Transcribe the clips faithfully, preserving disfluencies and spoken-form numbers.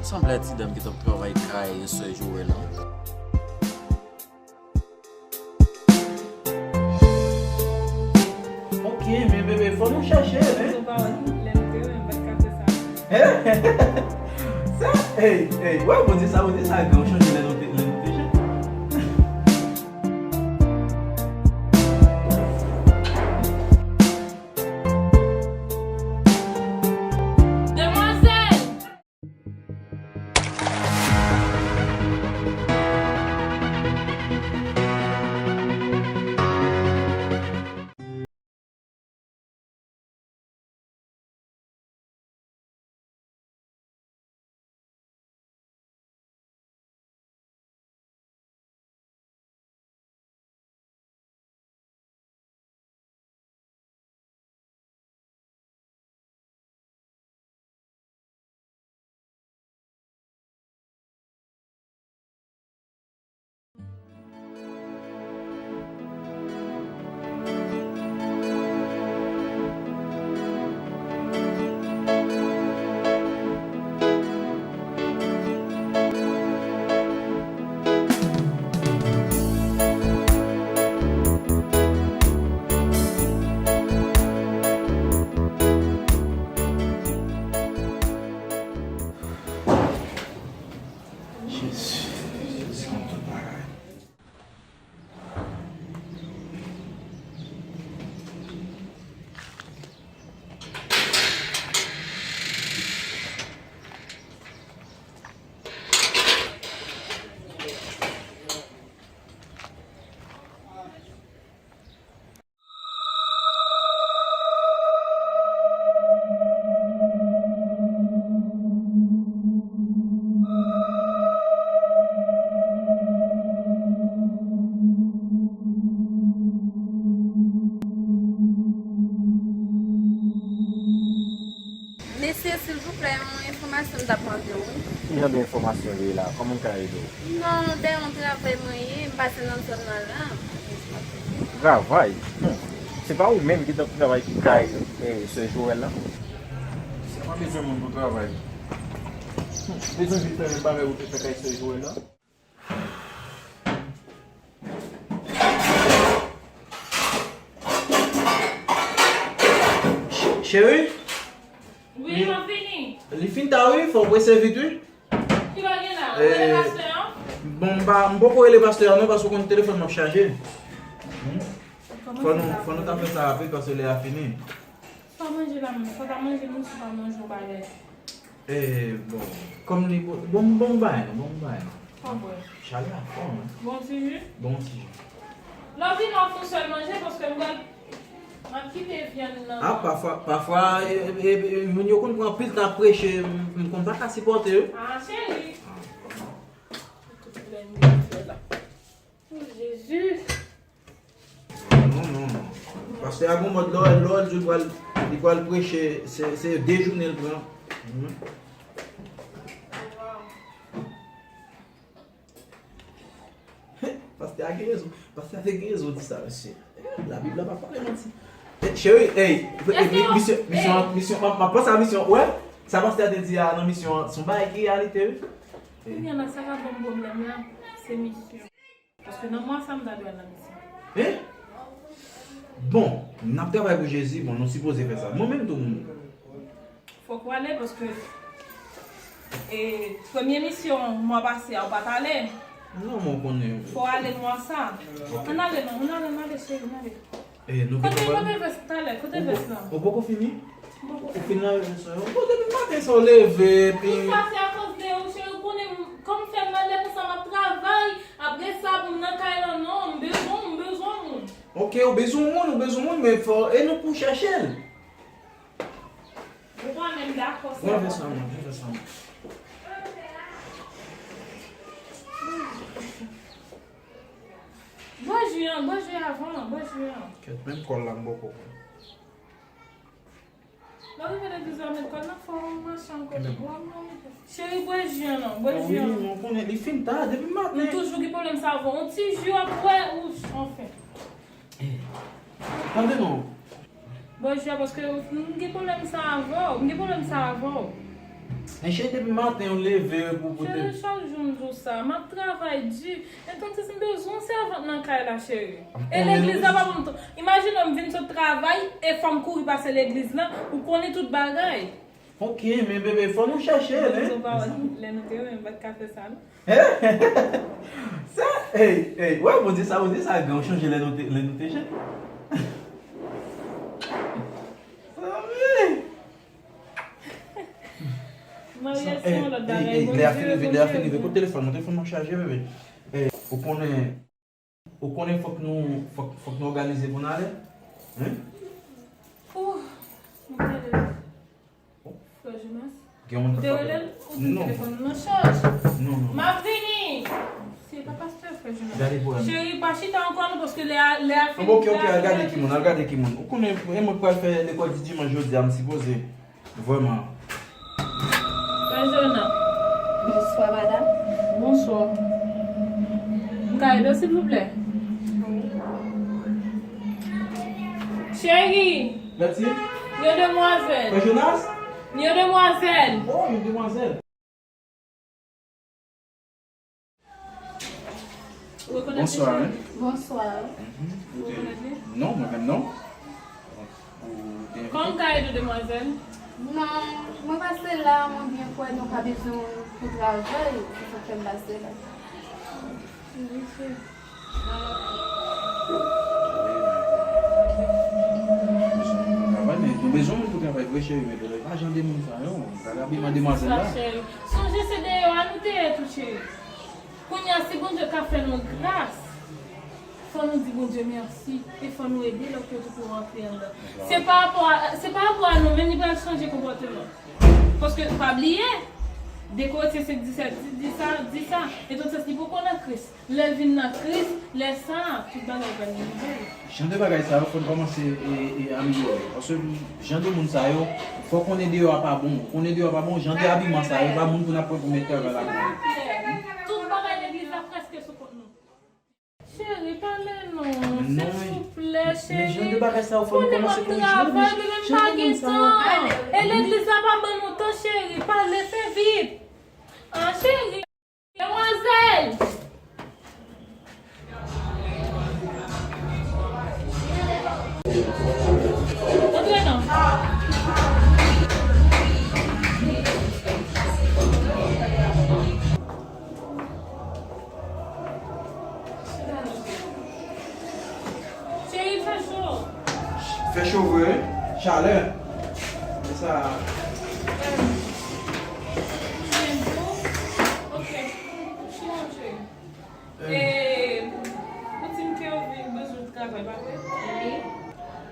Sanble ti dam ki t ap travay kay sè Joel lan. Ok, men bebe, fò nou chèche, men. Sou pawòl, lè nou te wè, m pa t ka fè sa. Sa, hey, hey, wè, Bondye sa, Bondye sa, gen yon chanje lè nou te, lè nou te jèn. Demwazèl! Jezi, Jezi konn tout bagay. Mesye, silvouplè, yon enfòmasyon m t ap mande w. Ki jan de enfòmasyon li ye la? Kòman m ka ede w? Non, dèyè yon travay mwen ye, m pase nan zòn nan la. Travay? Hmm. Se pa ou menm ki t ap travay kay, eh, sè Joel la? Si w pa bezwen moun pou travay, hmm, bezwen vin fè menm bagay ou te fè kay sè Joel la? Ch-, cheri? Wi, m ap vini. Li fin ta wi, fò w prese vit wi. Ki lè w gen la? Ou rele pastè an? Bon, m pa, m poko rele pastè an non, paske w konn telefòn m ap chaje. Hmm? Fò nou, fò nou ta fè sa rapid paske lè a fini. Sa w manje la menm? Sa w ta manje menm si w pa manje yon bagay? Eh, bon, kòm li bon, bon, bon bagay non, bon bagay non. Sa w bwè? Chalè a fò wi. Bon ti ji? Bon ti ji. Lè w vini w ap fè yon sèl manje paske m pral, m ap kite vyann nan. Ah, pafwa, pafwa, eh, eh, eh, moun yo konn pran anpil tan ap preche, m, m konn pa ka sipòte yo. Ah, cheri. Ah. Tout lè m vin fè la. Oh, Jezi. Non, non, non. Pastè a gon mòd lè, lè l di l pral, li pral preche, se, se de jounen l pran. Mhm. Pastè a gen rezon. Pastè a te gen rezon di sa, mesye. Eh, Labib la pa pale manti. Eh, cheri, hey, eh, mi-, misyon, misyon, misyon, m ap, m ap panse a misyon. Wè, sa pastè a te di a nan misyon an, se yon bagay ki reyalite, wi. Kounye a la, sa k ap ban m pwoblèm la, se misyon. Paske nan mwa sa, m ta dwe al nan misyon. Hein? Bon, n ap travay pou Jezi, bon, nou sipoze fè sa. Mwen menm tou, m. Fòk w ale, paske, e, premye misyon mwa pase a, ou pa t ale. Non, mwen konnen. Fò w ale mwa sa. Ok. Ann ale non, ann ale, ann ale, cheri, ann ale. Eh, nou vin. Kote, kote vès talè? Kote vès la? Ou poko fini? Ou fin lave vès la? Bon, depi maten sa w leve, epi. Tout sa se akoz de ou, cheri, ou konnen m, kòm fè m malè konsa, m ap travay. Apre sa, pou m nan kay lan, non, m bezwen, m bezwen moun. Ok, ou bezwen moun, ou bezwen moun, men fò, e nou pou chèche l. Ou pa menm dakò, se. Bon, fè sa, mwen, fè sa, mwen. Bwè ji an, bwè ji avan, bwè ji an. Kèt, menm kòl la, m poko pran. Lè w rive legliz la, met kòl nan fò, w mache ankò. Cheri, bwè ji an non, bwè ji an. Wi, non, konnen li fin ta, depi maten. M toujou gen pwoblèm sa avè w. Yon ti ji w ap bwè, ou, anfen. Eh, tande non. Bwè ji an, paske m gen pwoblèm sa avè w, m gen pwoblèm sa avè w. Men cheri, depi maten ou leve pou pote. Cheri, chak jou m di w sa, m ap travay di. Entonces, m bezwen yon sèvant nan kay la, cheri. E legliz la pa ban m tan. Imajine m vin sot travay e fò m kouri pase legliz la, ou konnen tout bagay. Ok, men bebe, fò nou chèche l, hein? Lè nou te renmen, m pa t ka fè sa, non. Sa, ey, ey, wè, Bondye sa, Bondye sa, gran, ou chonje lè nou te, lè nou te jèn. Sa, wi. Maryaj se yon lòt bagay. Lè a fin rive, lè a fin rive. Kot telefòn nan? Telefòn nan chaje, bebe. Eh, ou konnen, ou konnen fòk nou, fòk, fòk nou òganize pou n ale. Hein? Ouh, m tande. Frè Jonas. Ou te rele l? Ou di telefòn nan chaj? Non, non. M ap vini. Se pa pastè, frè Jonas. Gade pou wè. Cheri, pa chita ankò non, paske lè a, lè a fini. Ok, ok, al gade ki moun, al gade ki moun. Ou konnen, e mwen k pral fè lekòl di dimanch jodi a, m sipoze. Vrèman. Frè Jonas. Bonswa, madanm. Bonswa. M ka ede w, silvouplè? Wi. Cheri! Yon demwazèl. Frè Jonas? Yon demwazèl. Oh, yon demwazèl. Ou rekonèt li, cheri? Bonswa. Mhm. Ou rekonèt li? Non, mwen menm non. Ou te envite? Kòman m ka ede w, demwazèl? Non, mwen pase la, mwen byen kwè nou ka bezwen w pou travay, se sa k fè m pase la. Wi, cheri. Travay, men nou bezwen moun pou travay vre, cheri, men pa jan de moun sa yo. Gade abiman demwazèl la. Sa, cheri. Sonje se deyò a nou te ye tou, cheri. Kounye a, si Bondye ka fè nou gras, fò nou di Bondye mèsi e fò nou ede lòt yo tou pou rantre anndan. Se pa rapò a, se pa rapò a nou, men li pral chanje konpòteman. Paske, pa bliye, de Korentyen senk disèt di, di sa, di sa. Entonces, li poko nan Kris. Lè l vin nan Kris, lè sa a, tout bagay pral gen nouvèl. Jan de bagay sa yo, fò n kòmanse e, e amelyore. Paske jan de moun sa yo, fò konnen deyò a pa bon. Konnen deyò a pa bon, jan de abiman sa yo, pa moun pou n ap pran pou mete travay la. Tout bagay legliz la prèske sou kont nou. Cheri, pale non, silvouplè, cheri. Men jan de bagay sa yo, fò n kòmanse konnen jan de moun sa yo. E legliz la pa ban nou tan, cheri. Pale, fè vit. Ah, cheri. Demwazèl! Antre non. Cheri, fè cho. Fè cho vre, wi. Chalè. Men sa. Ok. Chita, cheri. E, ou di m ke ou vin bezwen travay, pa vre? Wi.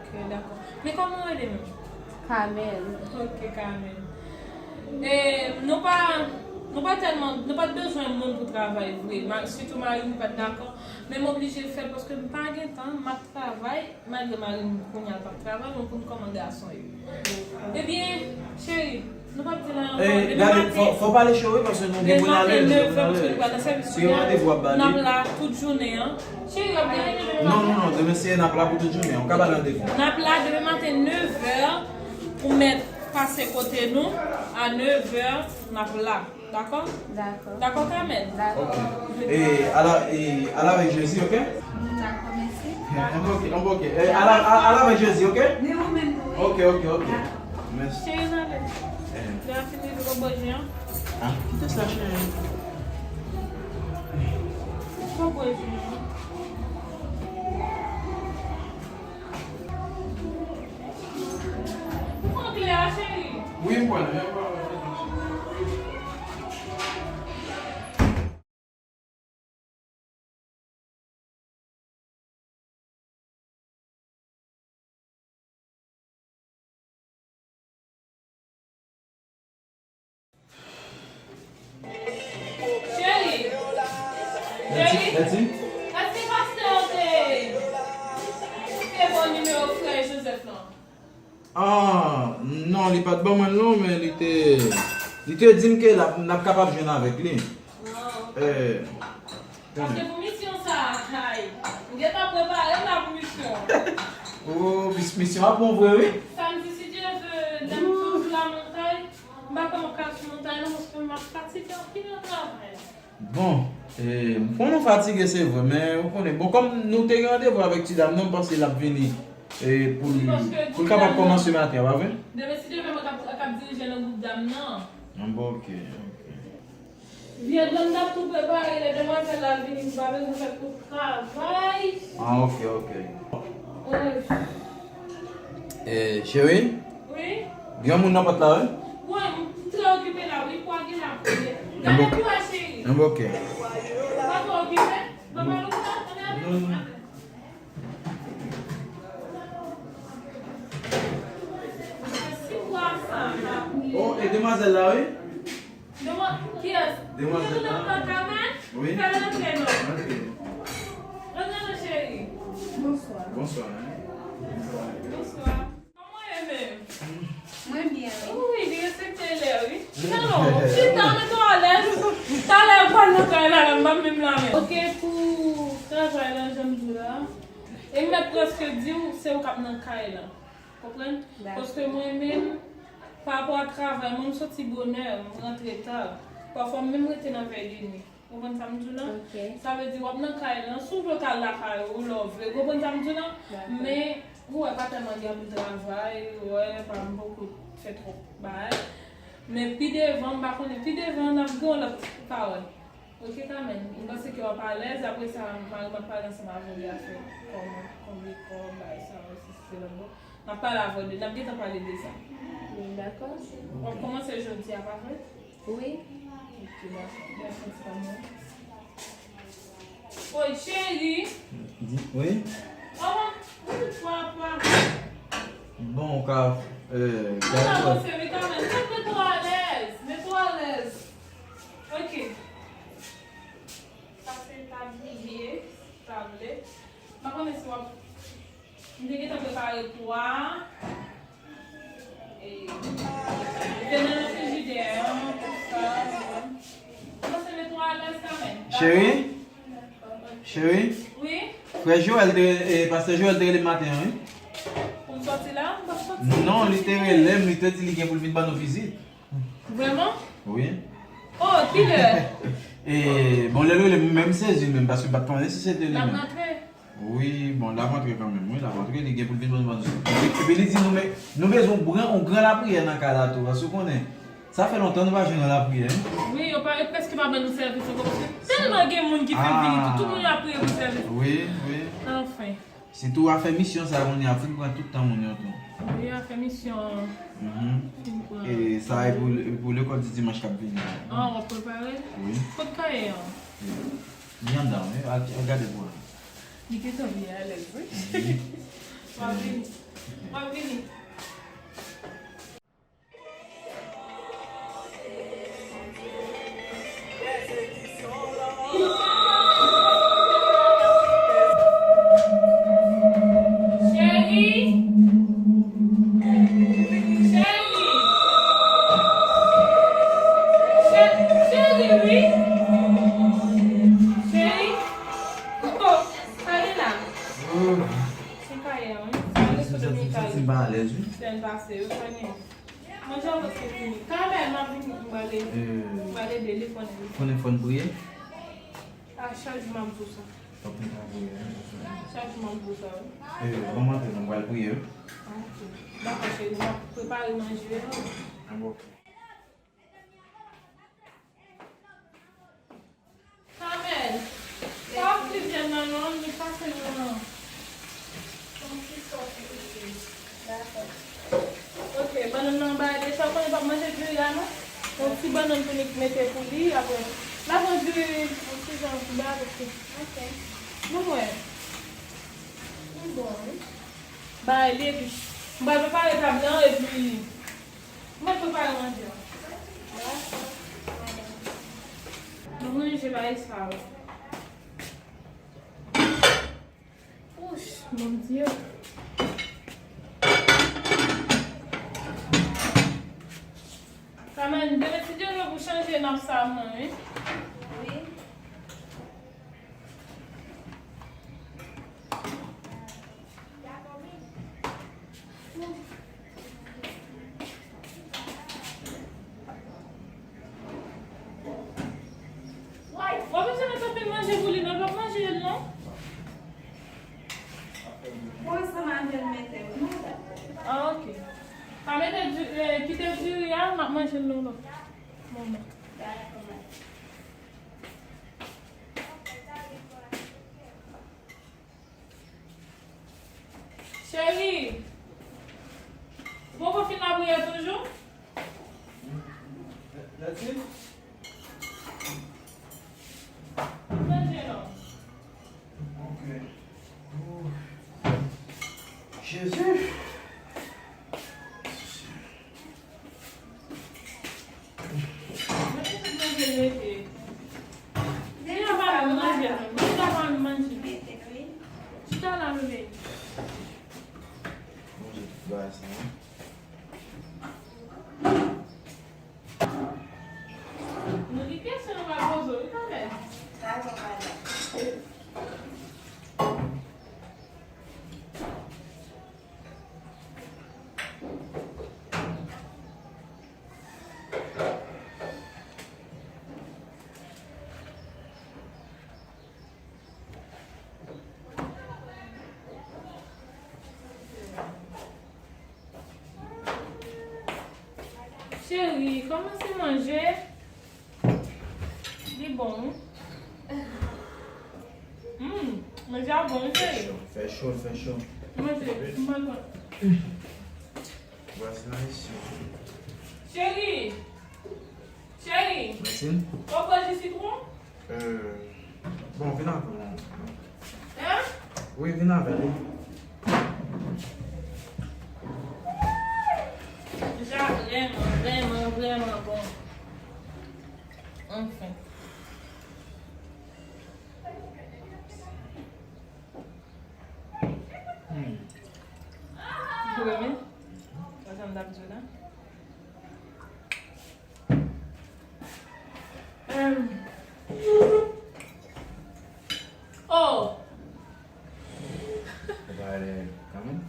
Ok, dakò. Men kòman w rele menm? Carmen. Ok, Carmen. E, nou pa, nou pa tèlman, nou pa t bezwen moun pou travay vre. Ma-, sitou mari m pa t dakò. Men m oblije fè l paske m pa gen tan, m ap travay. Malgre mari m kounye a l p ap travay, mwen konn kòman gason ye. Ebyen, cheri, nou p ap di l anyen ankò. Demen maten, fò, fò pale cho wi, paske nou gen pou n ale, nou gen pou n ale. Paske nou pral nan sèvis kounye a, n ap la tout jounen an. Cheri, w ap gen reyinyon demen maten? Non, non, non, demen se n ap la pou tout jounen an. Ou ka ba l randevou. N ap la demen maten nevè, ou mèt pase kote nou, a nevè, n ap la. Dakò? Dakò. Dakò, Carmen? Dakò. Ok. E, al a, e, al avèk Jezi, ok? Dakò, mèsi. Enboke, enboke. E, al a, al, al avèk Jezi, ok? Men ou menm tou, wi. Ok, ok, ok. Dakò. Mèsi. Cheri, n ale. Eh. Lè a fini, nou bwè ji an. Ah, kite sa, cheri. Nou bwè ji an. Ou pran klè a, cheri? Wi, m pran l. Cheri! Cheri! Èske pastè an te, te ba w nimewo frè Joseph lan? Ah, non, li pa t ban mwen l non, men li te, li te di m ke l ap, n ap kapab jwenn avèk li. Ah, ok. Eh, paske pou misyon sa a, ay, m gentan prepare m la pou misyon. Oh, mis-, misyon ap bon vre, wi. Samdi, si Dye vle, lè m sot sou lamontay, m pa kwè m ap ka sou Sa non, paske m ap fatige anpil nan travay la. Bon, e, m konnen w fatige, se vre, men ou konnen, bon, kòm nou te gen randevou avèk ti dam nan, m panse l ap vini, e, pou l, pou l kapab kòmanse maten an, pa vre? Demen si Dye vle, mwen k ap, k ap dirije nan gwoup dam nan. Ah, bon, ok, ok. Vyand lan m t ap tou prepare, lè demwazèl la vini, m pa bezwen fè twòp travay. Ah, ok, ok. Wi. Eh, cheri? Wi? Gen yon moun nan pòt la, wi? Wi, m trè okipe la, wi, pou a gen la priye. Gade pou a, cheri. Enben, ok. Ou pa twò okipe? Papa Louis la, ann ale. Non, non. Oh, e demwazèl la, wi? Demwa-, kiyès? Demwazèl la. Ou te nan Kamèn? Wi. Fè l rantre non. Rantre. Rantre non, cheri. Bonswa. Bonswa, hein. Bonswa. Kòman w ye menm? Mwen byen, wi. Wi, li respekte lè, wi. Non, non, chita, mete w alèz. Talè w pral nan kay la, la, m p ap menm la menm. Ok, pou travay la, jan m di w la. E m mèt prèske di w, se ou k ap nan kay la. Konprann? Dakò. Paske mwen menm, pa rapò a travay mwen, m soti bonè, m rantre ta. Pafwa m menm rete nan vèy de nwi. Konprann sa m di w lan? Ok. Sa vle di w ap nan kay lan, si w vle w ka al lakay ou, lè w vle. Konprann sa m di w lan? Dakò. Men, ou wè pa tèlman gen anpil travay, ou wè, pa m poko fè twòp bagay. Men pi devan, m pa konnen, pi devan n ap gen yon lòt pawòl. Ok, Kamèn, m panse ke w ap alèz, apre sa, mari m ap pale ansanm avè w de afè kòman, konbyen kòb, bagay sa yo, si se lòt bò. M ap pale avè w de, n ap gentan pale de sa. Wi, dakò. W ap kòmanse jodi a, pa vre? Wi. Ok, dakò. Mèsi anpil. Woy, cheri. Di, wi? Kòman, ou tout fwa, fwa? Bon, ou ka, euh, gade. Avanse, wi, Kamèn. Mete w alèz, mete w alèz. Ok. Sa se tabliye, sa vle. M pa konnen si w ap, m te gentan prepare pwa. E, m te nan frijidè an, tout sa. Kòmanse mete w alèz kanmenm. Cheri? Cheri? Wi? Frè Joël te, e, pastè Joël te rele m maten an, wi. Pou m sòti la? M p ap sòti. Non, li te rele m, li te di li gen pou l vin ban nou vizit. Vrèman? Wi. Oh, kilè? E, bon, lè l rele m, menm sezi menm, paske m pa t konnen si se te li menm. L ap rantre? Wi, bon, l ap rantre kanmenm, wi, l ap rantre, li gen pou l vin ban nou vizit. Epi li di nou, men, nou bezwen yon gran, yon gran lapriyè nan kay la tou, paske w konnen, sa fè lontan nou pa jwenn yon lapriyè, wi. Wi, yo pa, yo prèske pa ban nou sèvis ankò, paske tèlman gen moun ki fin vini tou, tout moun ap priye pou sèvis. Wi, wi. Anfen. Sitou afè misyon sa kounye a fin pran tout tan moun yo tou. Wi, afè misyon an. Mhm. Fin pran. E sa e pou, pou lekòl di dimanch k ap vini. Ah, w ap prepare? Wi. Kot kaye an? Li anndan, wi. Al, al gade pou ou. Li gentan byen alèz, wi. Mhm. M ap vini. M ap vini. Cheri. Cheri. Che-, cheri, wi. Cheri. Oh, sa gen la? Se kaye a, wi. Sa gen sou domikal. Santi m pa alèz, wi. Semèn pase, wi, sa gen. Manje a prèske fini. Kamèn, m ap vini pou m ale, pou m ale ede li konnen. Konnen fò n priye? A, chak jou m ap di w sa. Fò n priye, wi. Chak jou m ap di w sa, wi. E, ban m antre, non, m pral priye, wi. Ok. Dakò, cheri, m ap prepare manje a. Bon. Kamèn, pa ap li vyann nan non, li pase nou non. Dakò. Ok, bannann nan bay deja, konnen l p ap manje diri a non. Yon ti bannann pou li mete pou li, apre l ap pran diri, yon ti jan pou bay, ok. Ok. Nou wè. Li bon, wi. Bay li, epi m pral prepare tab lan, epi Mwen prepare manje an. Mwen manje bagay sa yo. Ouch, Bondye. Kamèn, demen si Dye vle pou chanje, n ap sa mwen, wi. Wi. Eh, kite diri a, m ap manje l nan lòt moman. Cheri, ou poko fin lapriyè toujou? That's it? Manje non. Ok. Ooh. Jezi. Mwen te sot manje l mete. Deja pa vle manje, mwen pa vle manje. Chita la, bebe. Manje tout bagay sa, hein? Nou gen kesyon nou va poze w, wi, kanmenm. Dakò, madanm. Cheri, kòmanse manje. Li bon, wi. Hmm, manje a bon, wi, cheri. Fè cho, fè cho. Manje, m pral pran. Vwazin ayisyen. Cheri! Cheri! Vwazin? Ou pran ji sitwon? Euh, bon, vin avè m. Hein? Wi, vin avè m. Deja vrèman, vrèman, vrèman bon. Anfen. Hmm. Ou renmen? Sa m t ap di w la. Em. Oh! Ou pa ale kanmenm?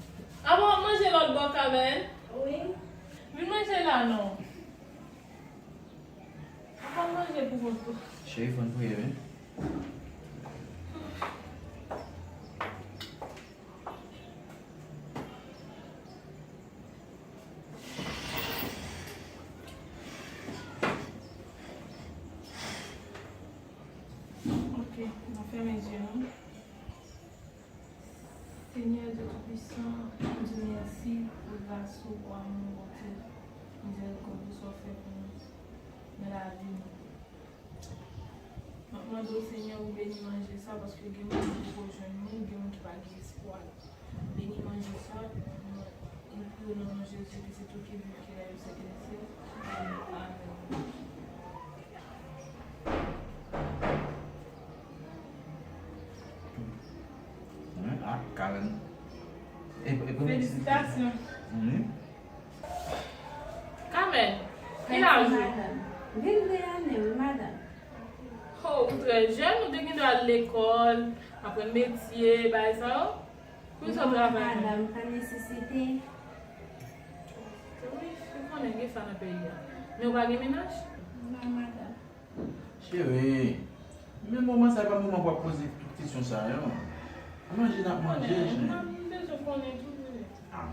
Avan w ap manje lòt bò kanmenm? Wi. Vin manje la non. Ou pa manje pou kont ou. Cheri, fò n priye, wi. Ok, nou fèmen je nou. Senyè Dye Toupisan, nou di w mèsi pou gras ou, pou amou, bonte, mizèrikòd ou, sa w fè pou nou nan lavi nou. M ap mande w, Senyè, ou beni manje sa, paske gen moun ki poko jwenn li, gen moun ki pa gen espwa. Beni manje sa, nou priye w nan non Jezi, pitit ou ki viv, ki règne pou syèk dè syèk. Amèn. Amèn. Ah, Karen. E, e, e, felisitasyon. Wi. Carmen, ki laj ou? Madanm. Vin de ane, wi, madanm. Oh, ou trè jèn, ou te gen dwa al lekòl, aprann metye, bagay sa yo. Pou sa w travay menm? Non, madanm, pa nesesite. Wi, ou konnen gen sa nan peyi a. Men ou pa gen mennaj? Non, madanm. Cheri, men moman sa e pa moman pou ap poze tout kesyon sa yo. Manje n ap manje, cheri. Mwen, m bezwen konnen tou, wi. Ah.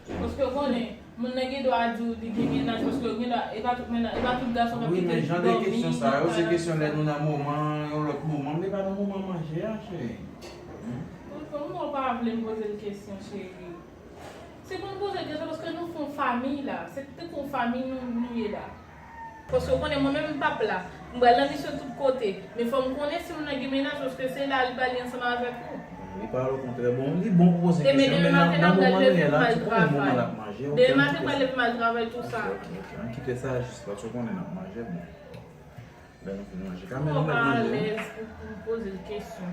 Paske w konnen, moun nan gen dwa di w li gen mennaj, paske gen dwa, e pa tout mennaj, e pa tout gason k ap kite dòmi nan kay la. Wi, men jan de kesyon sa yo, se kesyon lè nou nan moman, yon lòt moman, men pa nan moman manje a, cheri. Wi, pou mwen, ou pa vle m poze l kesyon, cheri. Se pou n poze l kesyon, paske nou fè yon fanmiy la. Se tankou yon fanmiy nou, nou ye la. Paske w konnen mwen menm m p ap la. M pral nan misyon tout kote. Men fò m konnen si moun nan gen mennaj, paske se la li pral ye ansanm avèk ou. Li pale okontrè. Bon, li bon pou poze kesyon, men nan, nan moman nou ye la, ti konnen moman l ap manje, ok, ann kite sa. Demen maten m pral leve m al travay tou sa. Ok, ok, ok. Ann kite sa jis paske w konnen n ap manje, bon. Lè nou fin manje. Kanmenm, nou mèt manje, wi. Mwen pa alèz pou, pou m poze l kesyon.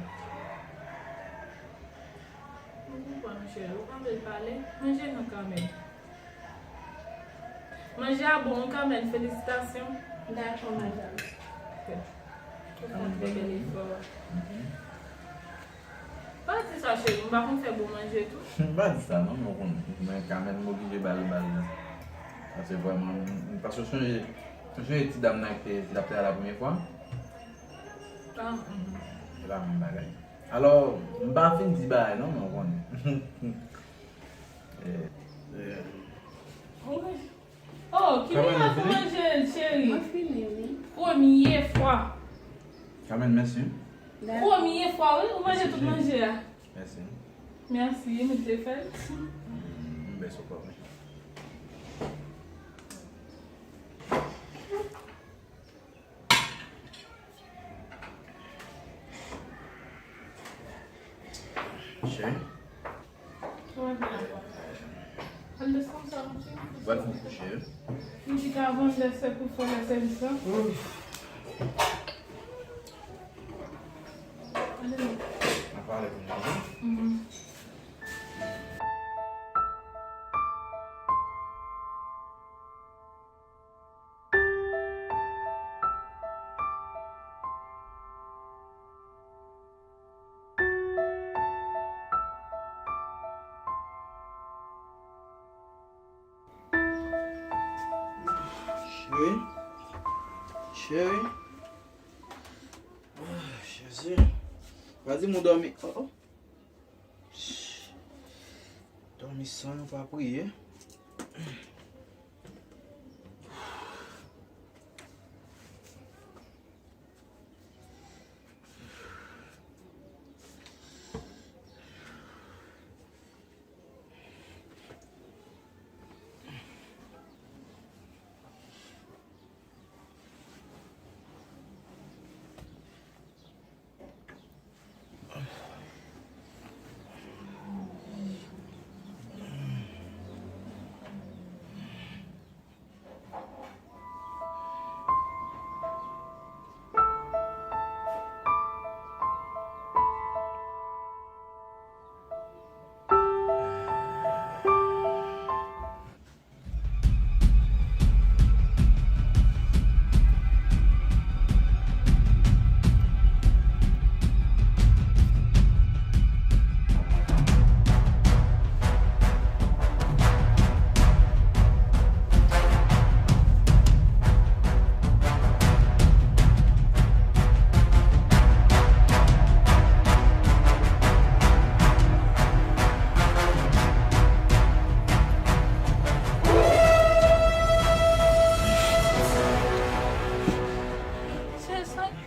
Mwen konprann, cheri. Ou pa vle l pale? Manje non, Carmen. Manje a bon, Carmen. Felisitasyon. Dakò, madanm. Ok. Ou fè yon trè bèl efò. Mhm. Pa di sa, cheri. M pa konn fè bon manje tou. M pa di sa, non, men w konnen. Men Carmen, m oblije ba l, ba l. Paske vrèman, m, paske w sonje, w sonje ti dam nan ki te, ki t ap travay la premye fwa? Ah, mhm. Se pa menm bagay. Alò, m pa fin di bagay non, men w konnen. Eh, eh. Wi. Oh, Kimina fè manje, cheri. Mwen fini, wi. Premye fwa. Carmen, mèsi. Premye fwa, wi, ou manje tout manje a. Mèsi. Mèsi, mwen te fè l. Mm, m bèse w kò, wi. Cheri. Al desann sa, mon cheri. Bat mwen kouche. M di ke avan lè sèvis pou fè lè sèvis la. Ale non. N a pale pou mwen. Mhm. Cheri. Cheri. Ah, Jezi. Pa di m ou dòmi. Oh, oh. Dòmi san yo pa priye.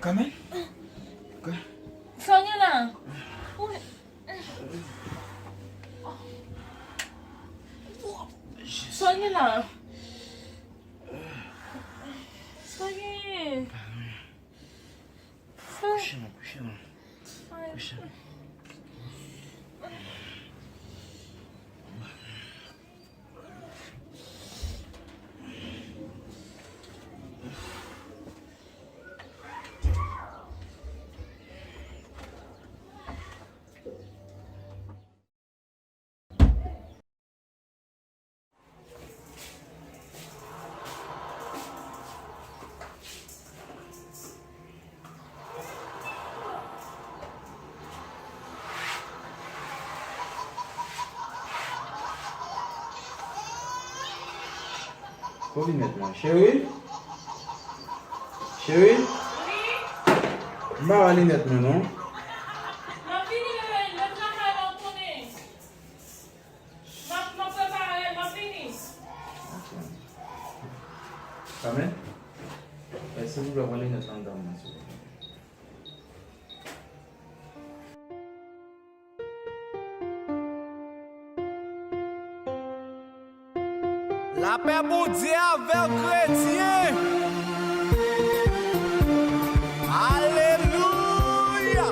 Carmen? Sa w gen la? Sa w gen la? Sa w gen? Kouche non, kouche non. Kouche. Kot linèt mwen? Cheri? Cheri? Wi? M pa wè linèt mwen non. M ap vini, bebe, lè m nan kay la, w konnen. M ap, m ap prepare, m ap vini. Ok. Carmen? Eh, silvouplè, pran linèt lan andan mwen, silvouplè. Lapè Bondye avè w, kretyen. Alelouya.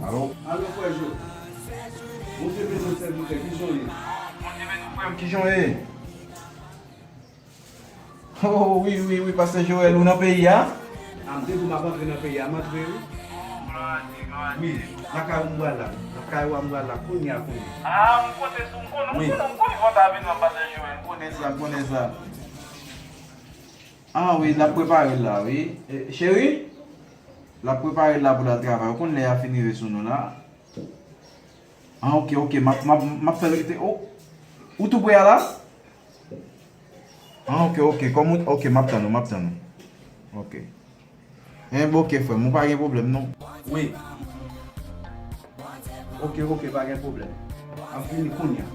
Alo? Alo, frè Jo. Bondye beni w, sèvitè. Kijan w ye? Bondye beni w, frè m. Kijan w ye? Oh, wi, wi, wi, pastè Joël, ou nan peyi a? A, m te di w m ap antre nan peyi a, m antre, wi. Oh, glwa a Dye, glwa a Dye. Wi, lakay ou m pral la. Lakay ou a m pral la, kounye a, kounye a. A, m konte sou, m konn, m konn, m konn vant avè nou, pastè Joël, m konnen sa, m konnen sa. A, wi, l ap prepare l la, wi. E, cheri, l ap prepare l la pou l al travay. Ou konn lè y a fin rive sou nou la. Ah, ok, ok, m ap, m ap, m ap fè l rete. Oh, ou tou pre a la? Ah, ok, ok, kòm ou, ok, m ap tann ou, m ap tann ou. Ok. Enben, ok, frè m, ou pa gen pwoblèm, non. Wi. Ok, ok, pa gen pwoblèm. M ap vini kounye a.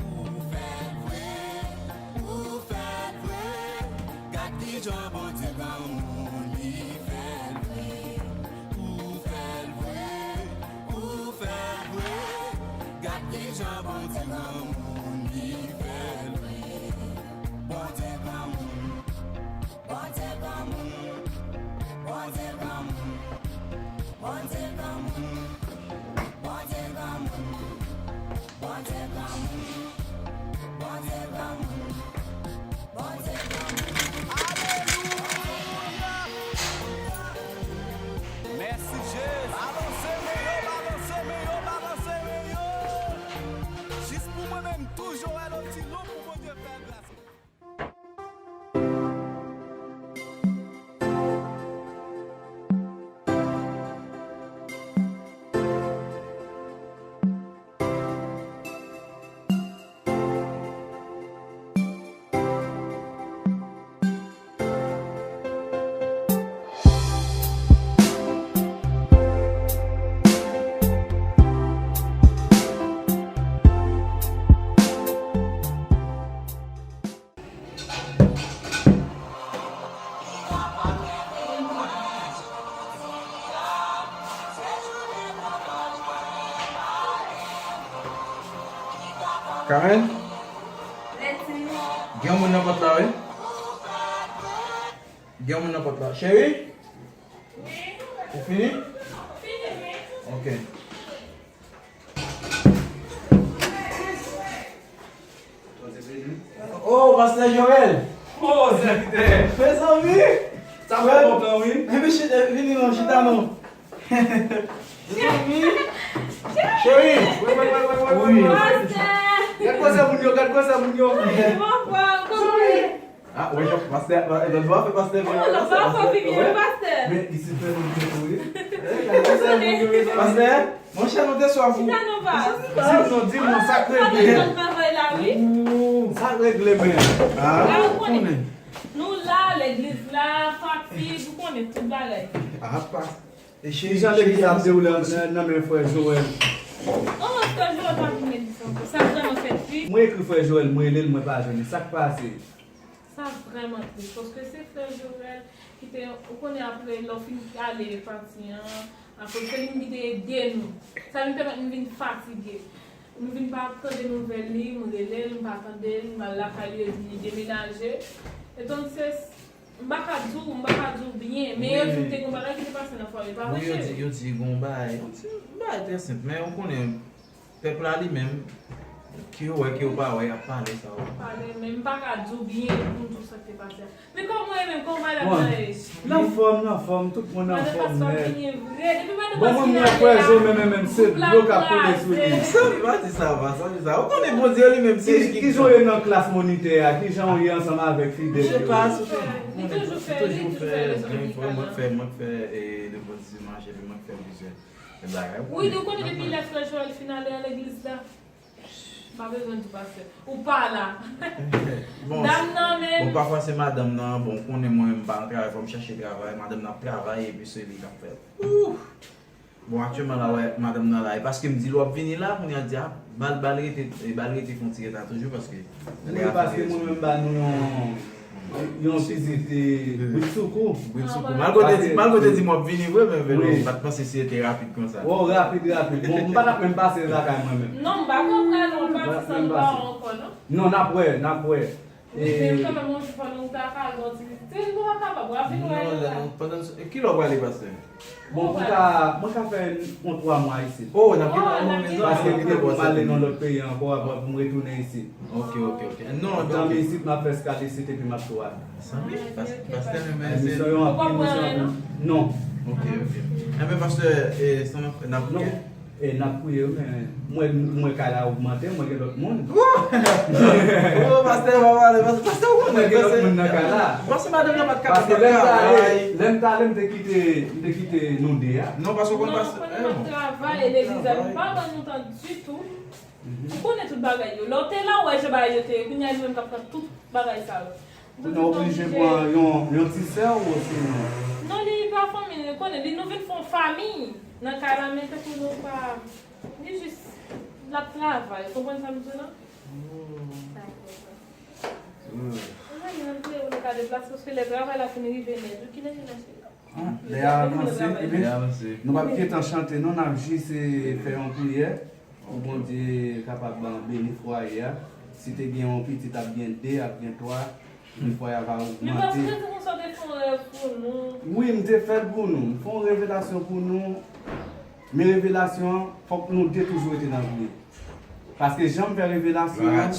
Ou fè l vre, ou fè l vre, ou fè l vre. Gad kijan Bondye granmoun, li fè l vre. Bondye granmoun, Bondye granmoun, Bondye granmoun, Bondye granmoun, Bondye granmoun, Bondye granmoun, Bondye granmoun, Bondye granmoun. Alelouya! Mèsi Jezi. Balanse men yo, balanse men yo, balanse men yo. Jis pou mwen menm, tou Joel Otilo pou Bondye fè gras. Karen? Gen yon moun nan pòt la, wi. Gen yon moun nan pòt la. Cheri? Ou fini? Ok. Oh, pastè Joel! Oh, sèvitè! Mezanmi! Sa fè lontan, wi. Epi chita, vini non, chita non. Mezanmi! Cheri! Wi, wi, wi, wi, wi. Pastè! Gad gwosè moun yo, gad gwosè moun yo. Wi, mon frè, kòman w ye? Ah, wè, pastè, lòt bò a fè pastè, men lòt bò a fè pastè. Men isit fè nou byen tou, wi. Pastè, monchè, nou te swaf ou. Chita non, pa. Di m non, di m non, sa k regle. Sa k regle, men. Ah, ou konnen. Nou la, legliz la, fatig, ou konnen tout bagay. Ah, pa. Kijan legliz ap dewoule nan, nan men frè Joel? Oh, frè Joel pa vin legliz ankò. Sa vrèman fè trip. Mwen ekri frè Joel, mwen rele l, mwen pa jwenn li. Sa k pase? Sa vrèman tris, paske se frè Joel ki te, ou konnen, apre lè w fin ale pati an, akoz se li menm ki te ede nou. Sa vin pèmèt nou vin fatige. Nou vin pa tande nouvèl li, m rele l, m pa tande l, m al lakay li, yo di li demenaje. Entonces, m pa ka di w, m pa ka di w byen, men yo di m te gen yon bagay ki te pase nan fwaye, pa vre, cheri? Wi, yo di, yo di gen yon bagay, yon ti bagay trè senp, men ou konnen, pèp la li menm, ke yo wè, ke yo pa wè, y ap pale sa yo. Pale, men m pa ka di w byen pou m di w sa k te pase a. Men kòman w ye menm, kòman madanm nan ye? L anfòm, l anfòm, tout moun anfòm nèt. Bon, mwen, mwen, frè Zo, men, men, men, se dlo k ap koule sou li. Sa, pa di sa, pa, sa, di sa. Ou konnen Bondye li menm, se li ki... Kijan w ye nan klas monitè a? Kijan w ye ansanm avèk fidèl yo? Li toujou fè, li toujou fè leson ki ka la. Mwen k fè, mwen k fè, e, levanjelize, epi mwen k fè plizyè bagay. Wi, nou konnen depi lè frè Joel fin ale nan legliz la. M pa bezwen di w pastè. Ou pa la. Bon, dam nan menm. Bon, pafwa se madanm nan. Bon, ou konnen mwen menm m pa nan travay, fò m chache travay. Madanm nan ap travay epi se li k ap fè. Ouh! Bon, aktyèlman la, wè, madanm nan la. E paske m di l w ap vini la, kounye a l di, a, ba l, ba l rete, e, ba l rete fè yon ti reta toujou paske... Wi, paske mwen menm ba nou yon, yon vizit, e, bridsoukou. Bridsoukou. Malgre w te di, malgre w te di m w ap vini vre, men vre, m pa t panse si se te rapid konsa. Oh, rapid, rapid. Bon, m pa t ap menm pase lakay mwen menm. Non, m pa t ap pral non, m pa t ap menm pase. Non, n ap wè, n ap wè. Wi, men kanmenm, yon jou fò nou ta ka al bò ti vizit. Si nou pa kapab, w ap vin wè nou la. Non, lè nou, pandan, e, kilè w prale, pastè? Bon, mwen ka, mwen ka fè yon twa mwa isit. Oh, n ap gen twa mwa menm jan. Paske m te pou m ale nan lòt peyi ankò, apre pou m retounen isit. Ok, ok, ok. Non, ok. Tann isit, m ap fè eskal isit epi m ap tou ale. Sanble, pas-, pastè menm, se misyon yo anpil, misyon anpil. Non. Ok, ok. Enben, pastè, e, sa n ap fè, n ap priye. E n ap priye, men mwen, mwen kay la ogmante, mwen gen lòt moun. Oh, pastè, pa pale, pastè, pastè, ou konnen, Mwen gen lòt moun nan kay la. Pastè, madanm nan pa t kapab Paske lè m t ale, travay. Lè m t ale, m te kite, m te kite nou de a. Non, pastè, ou konn Non, pastè. konnen m ap travay e legliz la vin pa ban nou tan ditou. Ou konnen tout bagay yo. Lè w te la, ou wè jan bagay yo te ye. Kounye a li menm k ap pran tout bagay sa yo. Kounye a w oblije pran yon, yon ti sè w osinon. Non, li pa fanmi l, ou konnen, li nou vin fè yon fanmi nan kay la, men tankou nou pa. Li jis, l ap travay, ou konprann sa m di w la? Ou wè, li nan kleren, nou ka deplase, paske lè travay la fin rive nèt, wi, kilè li nan cheri? Ah, lè a avanse, ebyen, nou p ap gentan chante non, n ap jis e, fè yon priyè pou Bondye kapab beni fwaye a. Si te gen yon pitit, ap gen de, ap gen twa, men fwaye a va Men pastè, ogmante. Te konsa te fè yon rèv pou nou. Wi, m te fè l pou nou. M fè yon revelasyon pou nou. Men revelasyon an, fòk nou de toujou rete nan priye. Paske jan m fè revelasyon an,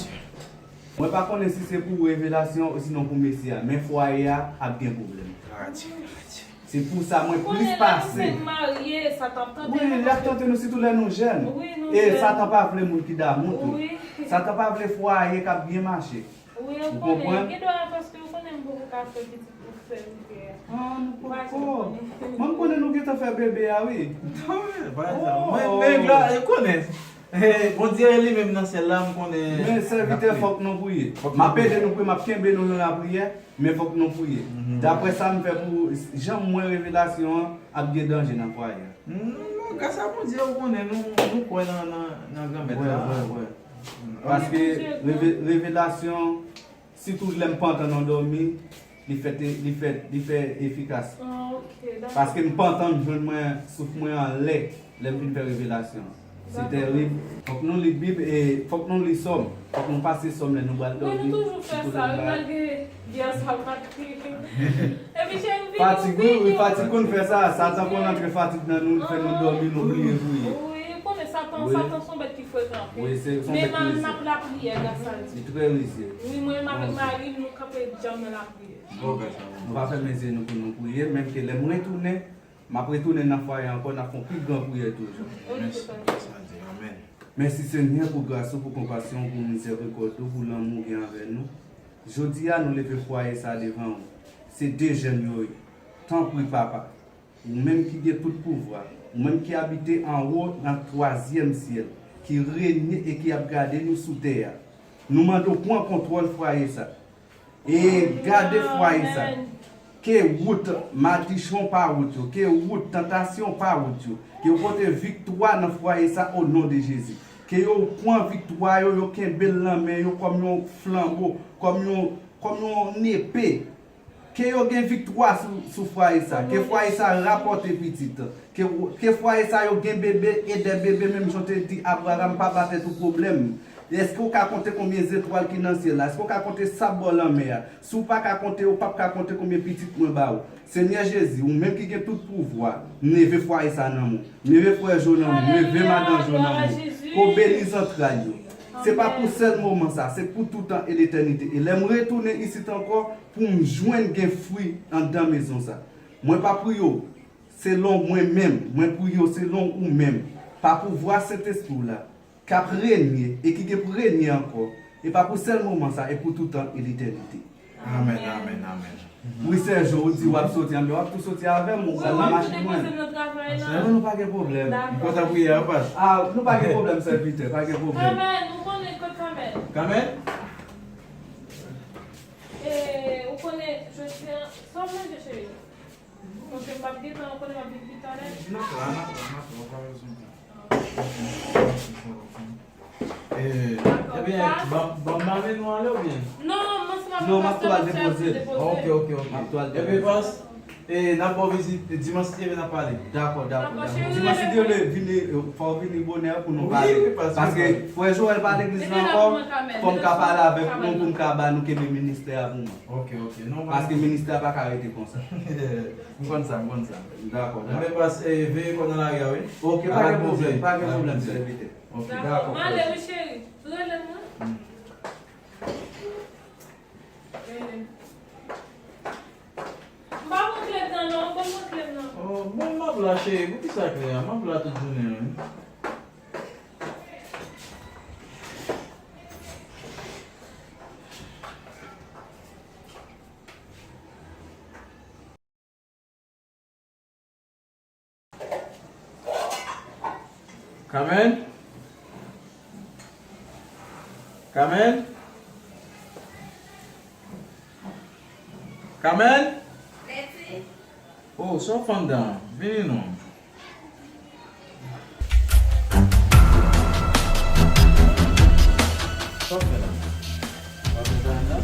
mwen pa konnen si se pou revelasyon osinon pou mesye a, men fwaye a ap gen pwoblèm. Se pou sa mwen plis pase. Marye, sa t ap tante Wi, nou. L ap tante nou sitou lè nou jèn. Wi, nou E jèn. Satan pa vle moun ki damou tou. Wi. Satan pa vle fwaye k ap byen mache. Wi, Ou ou konprann? Konnen. Gen dwa paske ou konnen m poko ka fè pitit pou sèvitè a. Ah, nou Ou pa poko. konnen. Mwen, m konnen nou gentan fè bebe a, wi. Non, men, pa sa. Mwen, men, glwa, e konnen. Eh, Bondye li menm nan syèl la, m konnen. Men sèvitè, fòk nou priye. M ap ede nou priye, m ap kenbe nou nan lapriyè, men fòk nou priye. Daprè sa m fè pou, jan m wè revelasyon an, ap gen danje nan fwaye a. Non, non, gras a Bondye, ou konnen, nou, nou kwè nan, nan, nan Granmèt la. Paske reve- revelasyon, sitou lè m pantan nan dòmi, li fè, li fè, li fè efikas. Paske m pantan m jwenn mwen, souf mwen anlè, lè m fin fè revelasyon. Se tèrib. Fòk nou li Bib e fòk nou li Sòm. Fòk nou pase Sòm lè nou pral dòmi. Mwen nou toujou fè sa, wi, malgre byen sa pa t pi. Epi cheri, vini, Fatig, wi, wi, fatig konn fè sa. Satan konn antre fatig nan nou, fè nou dòmi, nou bliye priye. Wi, ou konnen Satan, Satan se yon bèt ki frekan anpil. Wi, se se yon Men bèt m rizye. Ap lapriyè, gras a Dye. Li trè rizye. Wi, mwen menm avèk mari m, nou kanpe djanm nan lapriyè. Bon, gras a ou. Nou va fèmen zye nou pou nou priye, menm ke lè m retounen, m ap retounen nan fwaye ankò, n ap fè yon pi gran priyè toujou. Ok, papa. Amèn. Mèsi Senyè pou gras ou, pou konpasyon ou, pou mizèrikòd ou, pou lanmou ou gen anvè nou. Jodi a nou leve fwaye sa devan ou. Se de jèn yo ye. Tanpri Papa, ou menm ki gen tout pouvwa, ou menm ki abite anwo nan twazyèm syèl, ki renye e ki ap gade nou sou tè a. Nou mande w pran kontwòl fwaye sa. E gade fwaye sa. Ke wout madichon pa wout yo, ke wout tantasyon pa wout yo. Ke yo pote viktwa nan fwaye sa o non de Jezi. Ke yo pran viktwa yo, yo kenbe l nan men yo kòm yon flanbo, kòm yon, kòm yon nepe. Ke yo gen viktwa sou, sou fwaye sa. Ke fwaye sa rapòte pitit. Ke, ke fwaye sa yo gen bebe e de bebe, menm jan w te di Abraram pa ba tèt ou pwoblèm. Èske w ka konte konbyen zetwal ki nan syèl la? Èske w ka konte sab bò lanmè a? Si w pa ka konte, ou p ap ka konte konbyen pitit mwen ba ou. Senyè Jezi, ou menm ki gen tout pouvwa, m leve fwaye sa nan men w. M leve frè Jo nan men w. M leve madan Jo nan men w. Ke w beni zantray yo. Se pa pou sèl moman sa, se pou toutan e letènite. E lè m retounen isit ankò, pou m jwenn gen fwi anndan mezon sa. Mwen pa priye w selon mwen menm, mwen priye w selon ou menm, pa pouvwa Sentespri w la, k ap renye e ki gen pou renye ankò, e pa pou sèl moman sa, e pou toutan e letènite. Amèn, amèn, amèn. Wi, Sè Jo, ou di w ap soti anben, w ap tou soti avè m, ou pral nan machin mwen. Non, nou pa gen pwoblèm. M kontan priye a, pas. Ah, nou pa gen pwoblèm, sèvitè, pa gen pwoblèm. Kamèn, ou konnen kot Kamèn? Kamèn? E, ou konnen, jodi a, sa w manje, cheri? Paske m p ap gen tan, ou konnen m ap vin pi talè. N ap la, n ap la, n ap la, ou pa bezwen. Eh, ebyen, ban, ban m ale nou ale oubyen? Non, mwen se pa pastè, pastè ap depoze. Ok, ok, ok. Ebyen, pas, eh, n ap ba w vizit dimanch ki vini n ap pale. Dakò, dakò, dakò. Dimanch ki vini, vini, eh, fò w vini bonè pou nou pale. Paske frè Joel pa legliz la ankò, fò m ka pale avèk nou pou m ka ba nou kenbe ministè a pou mwen. Ok, ok. Paske ministè a pa ka rete konsa. M konn sa, m konn sa. Dakò, dakò. Enben, pas, eh, veye kò w nan lari a, wi. Ok, pa gen pwoblèm, pa gen pwoblèm, sèvitè. Ok, dakò. Ale, wi, cheri. Rele mwen. Rele. M pa pran kle m nan, non. Ou konn pran kle m nan. Oh, bon, La cheri, poukisa klè a? M ap la tout jounen an wi. Carmen? Carmen? Carmen? Leti? Oh, sa w fè anndan an? Vini non. Sa w fè la? W ap fè sa anndan?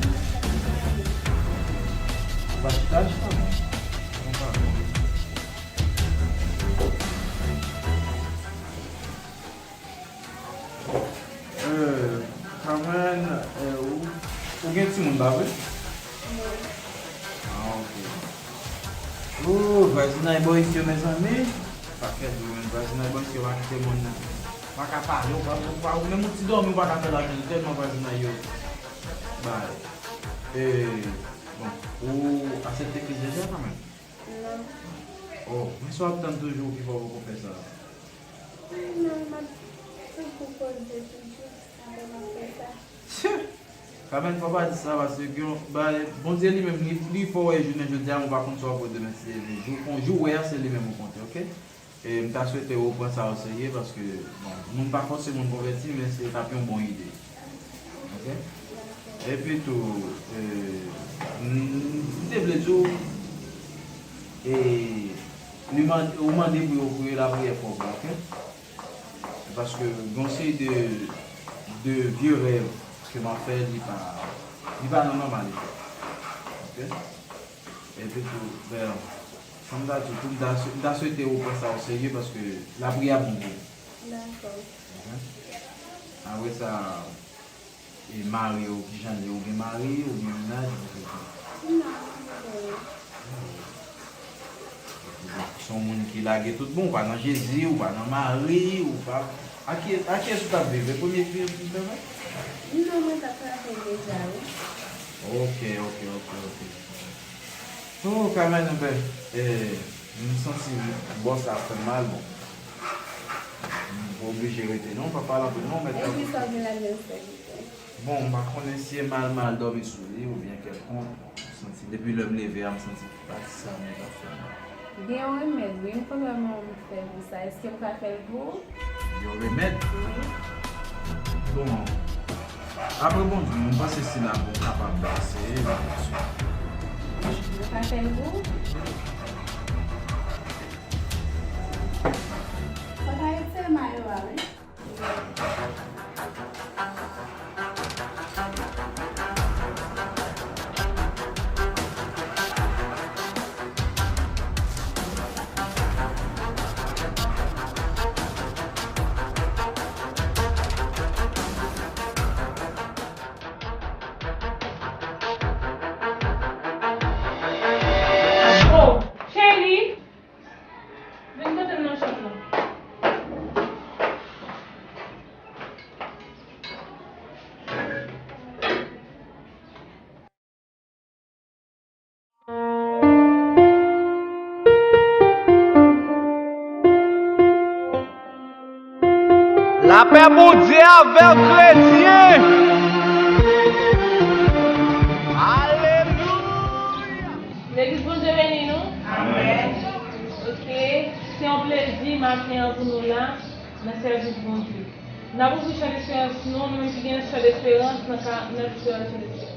Ou pa chita, chita non. Ou pa bon. Euh, Carmen, euh, ou, ou gen timoun, pa vre? Wi. Ah, ok. Oh, vwazinay bò isi yo, mezanmi. Pakèt moun, vwazinay bò isi yo pa kite moun nan. Pa ka pale, ou pa, ou pa, ou menm yon ti dòmi, ou pa ka fè lakay, tèlman vwazinay yo bay. Eh, bon, ou aksepte Kris deja, Carmen? Non. Oh, men si w ap tann toujou, ki fè w poko fè sa? Non, m ap toujou poze toujou, apre m ap fè sa. Tchè! Carmen, fò w pa di sa, paske gen yon bagay, Bondye li menm, li, li fè w wè jounen jodi a, ou pa konn sa w ap wè demen si Dye vle. Jou kon jou w wè a, se li menm ou konte, oke? E m ta swete ou pran sa o serye, paske, bon, moun pa fòse moun konvèti, men se t ap yon bon ide. Oke? Epi tou, e, m, m te vle di w, e, li mande, ou mande pou yo priye lapriyè pwòp la, oke? Paske gen yon seri de, de vye rèv ke m ap fè, li pa, li pa nan nòmalite. Oke? Epi tou, ben, kòm m ta di w tou, m ta, m ta swete ou pran sa o serye paske lapriyè ap bon pou ou. Dakò. Oke? Apre sa, e mari w, kijan l ye? Ou gen mari, ou gen mennaj, ou gen... Non, m pa gen. Se yon moun ki lage tout bon, ou pa nan Jezi, ou pa nan mari, ou pa... A ki, a kiyès ou t ap viv? E premye fi an ki fè sa? Non, mwen t ap travay deja, wi. Oke, oke, oke, oke. Oh, Carmen, enben, eh, m santi bòs la ap fè m mal, bon. M oblije rete non, pa pale anpil non, mèt la. Epi sa w gen ladan l, sèvitè? Bon, m pa konnen si e mal, mal dòmi sou li oubyen kèlkonk, bon, m santi depi lè m leve a, m santi pati sa nèt ap fè mal. Gen yon remèd, wi, m konn wè manman m fè pou sa. Èske m ka fè l pou ou? Yon remèd? Wi. Bon, apre Bondye, m panse si la bon kapab eseye. Mwen ka fè l pou ou? Fò ta retire mayo a, wi. Oh, cheri! Vin kote m nan chanm nan. Lapè Bondye avèk kretyen. Alelouya. Legliz, Bondye beni nou. Amèn. Ok. Se yon plezi maten an pou nou la nan sèvis Bondye. N ap ouvri chan desperans nou, nou menm ki gen chan desperans nan ka, nan desperans, chan desperans.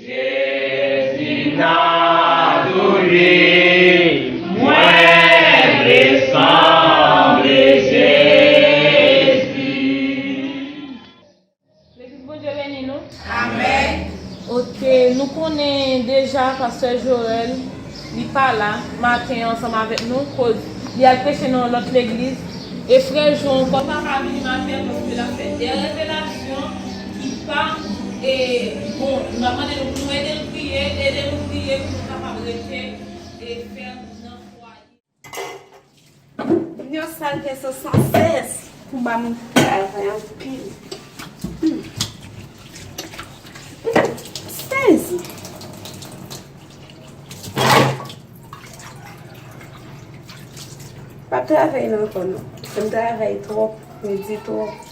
Jezi Nazarè, mwen vle sanble Jezi. Legliz, Bondye beni nou. Amèn. Ok, nou konnen deja pastè Jorel, li pa la maten an ansanm avèk nou, koz li al preche nan yon lòt legliz. E frè Jo ankò pa ka vini maten paske l ap fè de revelasyon ki pa e bon. Nou ap mande nou pou nou ede l priye, ede nou priye pou nou kapab rete e fèm nan fwaye. Moun yo sal kè san sèz pou ba moun travay anpil. Hmm. Sèzi. Pa travay la ankò non. M travay twòp, m di twòp.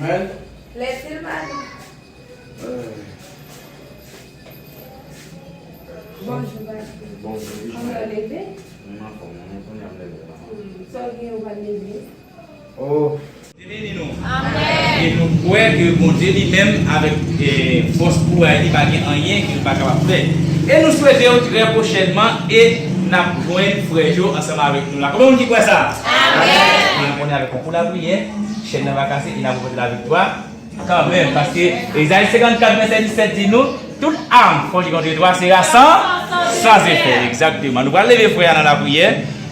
Amen. Lè sil mari. Bonjou, pastè. Bonjou. Kòman w leve? Mwen anfòm, mwen kounye a m leve la. Hmm, sa w gen, ou pral legliz? Oh. Bondye beni nou. Amèn. E nou kwè ke Bondye li menm avèk, eh, fòs kouraj li pa gen anyen ke l pa kapab fè. E nou swete w trè pwochènman e n ap jwenn frè Jo ansanm avèk nou la. Konbyen moun ki kwè sa? Amèn. E nou konnen avèk konkou lapriyè, chèn nan va kase e n ap ranpòte laviktwa kanmenm, paske Ezayi senkannkat vèsè disèt di nou, tout arme forgée contre toi sera sans, sans effet. Egzakteman. Nou pral leve frè a nan lapriyè.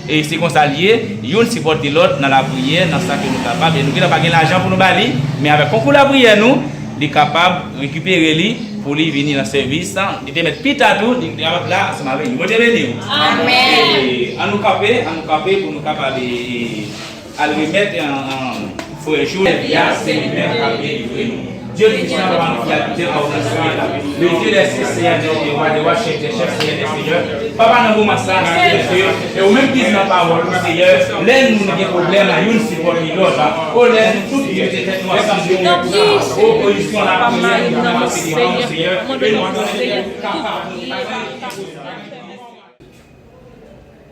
E se konsa l ye, youn sipòte lòt nan lapriyè, nan sa ke nou kapab. E nou gentan pa gen lajan pou nou ba li, men avèk konkou lapriyè nou, li kapab rekipere li pou li vini nan sèvis. Li te mèt pita tou, li kapab la ansanm avè nou. Bondye beni w. Amèn. E, ann nou kanpe, ann nou kanpe pou nou kapab, e, al remèt, e, an, an, Frè Jo, vi a, se li menm k ap delivre nou. Dieu Tout-Puissant, papa nou ki abite an ou nan syèl la. Le Dieu des cieux, Seigneur des rois, des rois, chef des chefs, Seigneur des seigneurs. Papa, nan moman sa a, Seigneur Dieu, e ou menm ki di nan pawòl ou, Seigneur, lè nou gen pwoblèm, youn sipòte lòt. O, lè nou tout mete tèt nou ansanm, Seigneur, pou nou opozisyon lapriyè, nou ranmase devan ou, Seigneur, e nou konnen ke nou kapab, nou kapab.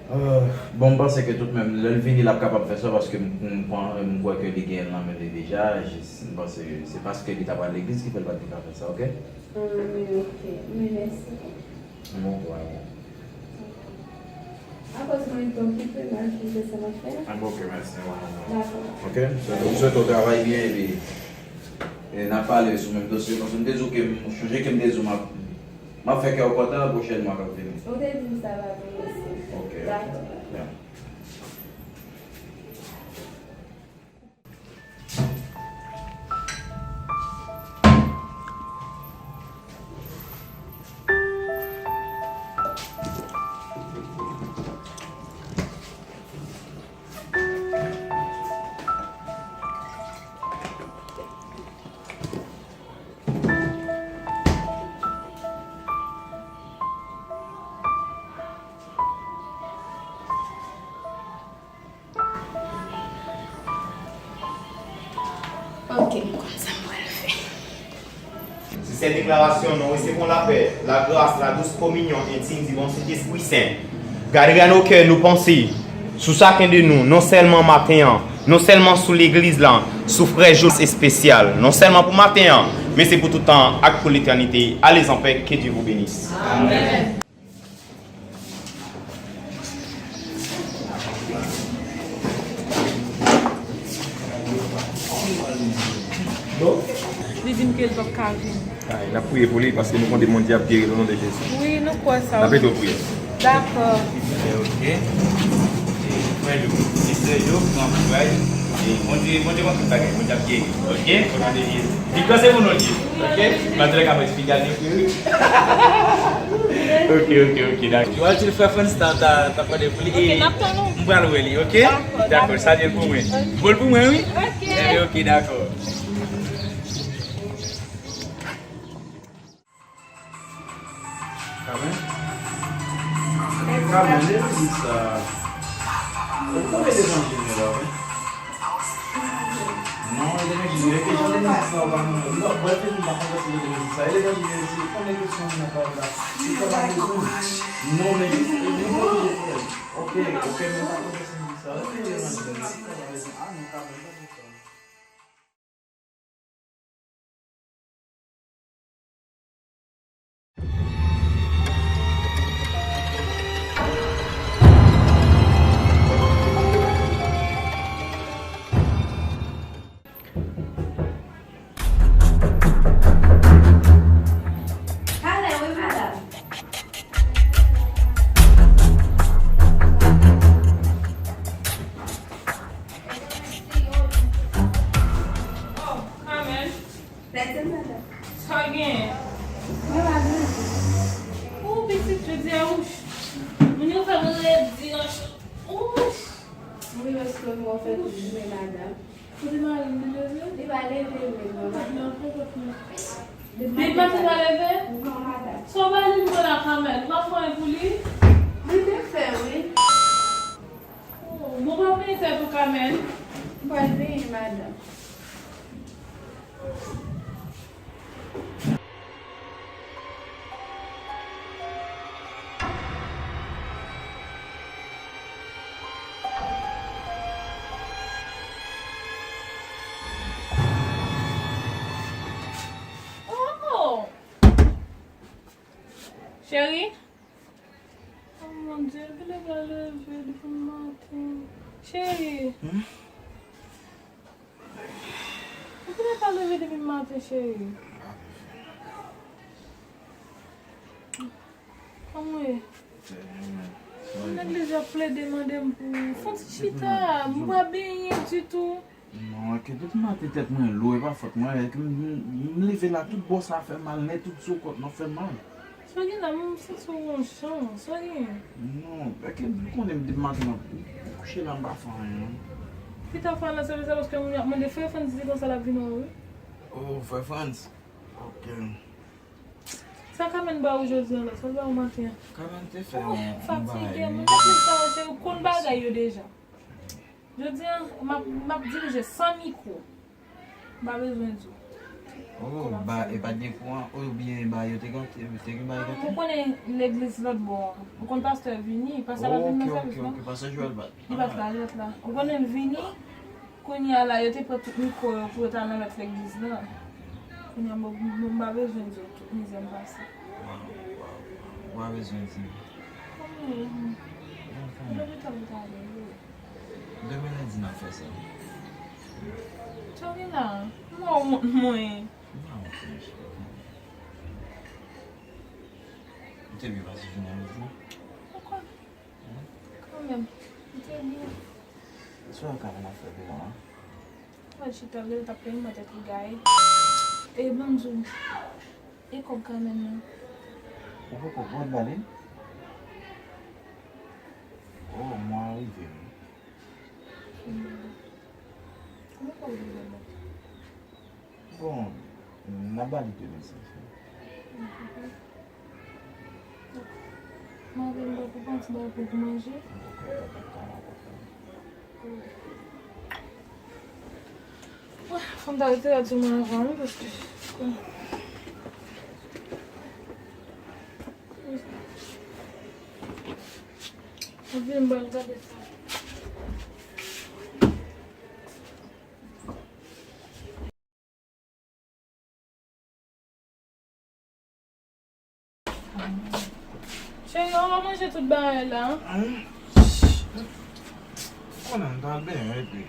Euh, bon, m panse ke tout menm, lè l vini, l ap kapab fè sa, paske m, m, m kwè ke li gen l nan men li deja. Jis, m panse se paske li t ap al legliz ki fè l pa t gen ka fè sa, oke? Ah, men oke. Men mèsi. Bon, wè, bon. Akoz mwen t okipe, m al fè sa m ap fè a. Ah, bon, oke, mèsi. Dakò. Oke? M swete w travay byen, epi, e, n ap pale sou menm dosye, paske m te di w ke m, sonje ke m te di w m ap M ap fè kè w kontan pwochèn mwa k ap vini. Ou te di m sa, papa, mèsi. Ok. Dakò. Byen. Ok, m konn sa m pral fè. Si sèt deklarasyon, nou resevwon lapè, lagras, ladous kominyon entim di bon Sentespri Sen. Gade nan nou kè, nou panse sou sakenn de nou, non sèlman maten an, non sèlman sou legliz la, sou frè Jo espesyal, non sèlman pou maten an, men se pou tout tan ak pou letènite. Allez en paix, que Dieu vous bénisse. Amèn. Li di m ke l p ap ka vini. Ay, n ap priye pou li, paske nou konnen Bondye ap geri l o non de Jezi. Wi, nou kwè sa. N ap ede w priye. Dakò. Ok. E frè yo, e sè yo, pran kouraj. E Bondye, Bondye konn tout bagay, Bondye ap geri. Ok? O non de Jezi. Viktwa se pou nou l ye. Ok? Malgre ka mwen esplike al de frè wi. Ok, ok, ok, dakò. Yo al di l frè Frans ta, ta, ta pale pou li. Ok, n ap tann ou. M pral wè li, ok? Dakò, dakò, dakò. Salye l pou mwen. Ok. Bon l pou mwen, wi? Ok. Ebyen, ok, dakò. Amen. Amen, legliz sa. Ou konnen levanjil nou la, wi. Non, Mwen te jwenn sa w pa mwen. Non, mwen te di m pa konn si mwen te jwenn sa. E lè mwen di mwen se konnen kesyon moun nan pale la. Se sa pa bezwen. Non, men se li mwen ki te fè. Oke, oke, men pa konn si mwen di sa. Oke, mwen di se sa pa bezwen. Ah, non, pa bezwen. Pale wi, madanm. Oh, Carmen. Sa gen? Mwen pa gen. Ou pitit, jodi a, ouch. Moun yo fè mwen redi nan cho. Ouch. Wi, paske mwen fè tout jounen, madanm. Kote mari m te leve? Li pa leve menm non, madanm. Depi maten pa leve? Non, madanm. Sa w ba li pou la, Carmen? Ou pa fè anyen pou li? Li te fè, wi. Oh, bon, pa plenyen tèt ou, Carmen. M pral benyen, madanm. Oh! Cheri? Oh mon Dieu, kilè pa leve depi maten? Cheri. Hmm? Ou genlè pa leve depi maten, cheri. Kòman w ye? Trè byen, men. Moun legliz yo ap plede mande m pou fon ti chita, m pa benyen ditou. Non, ke depi maten tèt mwen lou, e pa fòt mwen, e ke m, m, m leve la, tout bò sa fè mal, nèt tout sou kòt mwen fè mal. Sa w gen la, m santi w gon chan, sa w gen? Non, e ke m konnen m depi maten nan kouche la, m pa fè anyen, non. Pita fè anyen, se sa paske moun yo ap mande, frè Frantz di konsa l ap vin wè w, wi. Oh, frè Frantz? Ok. Sa Carmen ba ou jodi an la, sa l ba ou maten an? Carmen te fè yon, yon bagay, fatige, moun nan plis sa, se ou konn bagay yo deja. Jodi an, m ap, m ap dirije san mikwo. M pa bezwen di w. Oh, ba, e pa t gen kouran, oubyen ba yo te gate, te gen bagay gate? Ou konnen legliz lòt bò an. Ou konn pastè vini, pastè pa vin nan sèvis, non? Ok, ok, ok, pastè Joël pa t la. Li pa t la, li pa t la. Ou konnen l vini, kounye a la, yo te pran tout mikwo yo pou yo t al nan lòt legliz la. Kounye a, m, m, m pa bezwen di w tout mizè m pase. Waw, waw, waw. Ou pa bezwen di m. Kòman w ye? Lopital ou t ale, wi. Demen lendi n ap fè sa. Sa w gen la? M wè w wont mwen. M pa wont, mèsi. Ou te byen pase jounen an jodi? Ou konn. Kanmenm, m te byen. Sa w ka vin ap fè devan an? Mwen chita, l t ap plenyen mwen tèt li gaye. E ban m di w, e kòb Carmen nan? Ou poko pran ba li? Oh, mwen rive wi. Kòman kòb li ban mwen? Bon, n a ba li de mil senk san. M ap vin bò pou pran ti bagay pou, pou manje. Fò m ta rete la di mwen avan, wi, paske m ap vin bò gade sa. Cheri, ou pa manje tout bagay la? Konnen m ta al benyen epi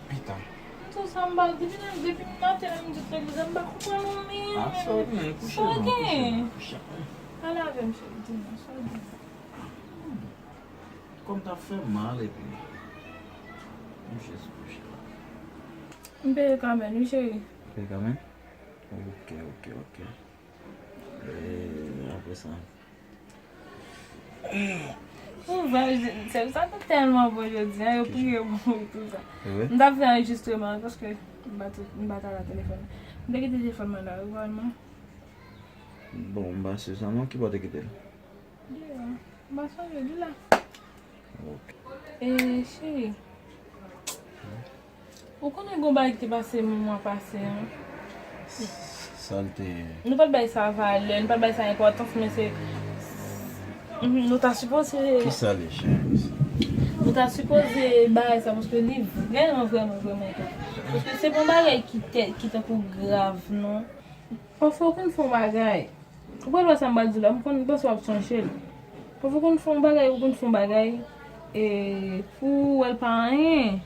pita. M tou sa m pa depi nan, depi maten la m di legliz la, m pa konprann ou menm. Ah, sa w gen? Kouche non, kouche non, kouche. Al avè m, cheri, di m sa w gen. Kò m t ap fè mal epi m jis kouche la. M peye Carmen, wi, cheri. Peye Carmen? Ok, ok, ok. E, apre sa. Ou wè, sèvis sa te tèlman bon jodi a, yo priye pou mwen tou sa. M t ap fè anrejistreman an, paske m pa t, m pa t al a telefòn. M te kite telefòn mwen la, wi, vrèman. Bon, m pa si sa non, ki bò w te kite l? Deyò. M pa sonje, li la. Ok. E, cheri. Ou konnen gon bagay ki te pase mwa pase an? Sa l te ye? Nou pa t bay sa valè, nou pa t bay sa enpòtans, men se, mhm, nou ta sipoze. Kisa l ye, cheri? Nou ta sipoze bay sa, paske li vrèman, vrèman, vrèman enpòtan. Paske se pa yon bagay ki te, ki tankou grav, non. Pafwa ou konn fè yon bagay, ou pral wè sa m pral di w la, m konn, m panse w ap sonje l. Pafwa ou konn fè yon bagay, ou konn fè yon bagay, e, pou w wè l pa anyen,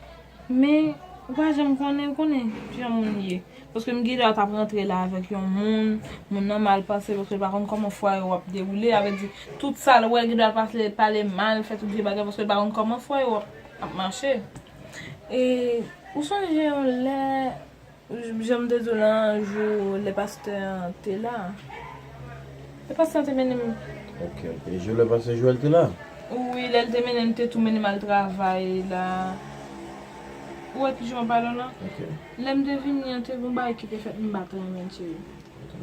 men ou pa janm konnen, ou konnen jan moun ye. Paske m gen dwa t ap rantre la avèk yon moun, moun nan mal panse, paske l pa konn kòman fwaye w ap dewoule, sa vle di, tout sa l wè, gen dwa l pase, pale mal, fè tout vye bagay, paske l pa konn kòman fwaye w ap, ap mache. E, ou sonje yon lè, jan m te di w lan, jou lè pastè an te la. Lè pastè an te mennen m. Ok, ok. Jou lè pastè Joël te la? Wi, lè l te mennen m, te tou mennen m al travay la. Ou wè ki jan m pale w lan? Ok. Lè m te vini an, te gon bagay ki te fèt, m pa t renmen, cheri. Ok.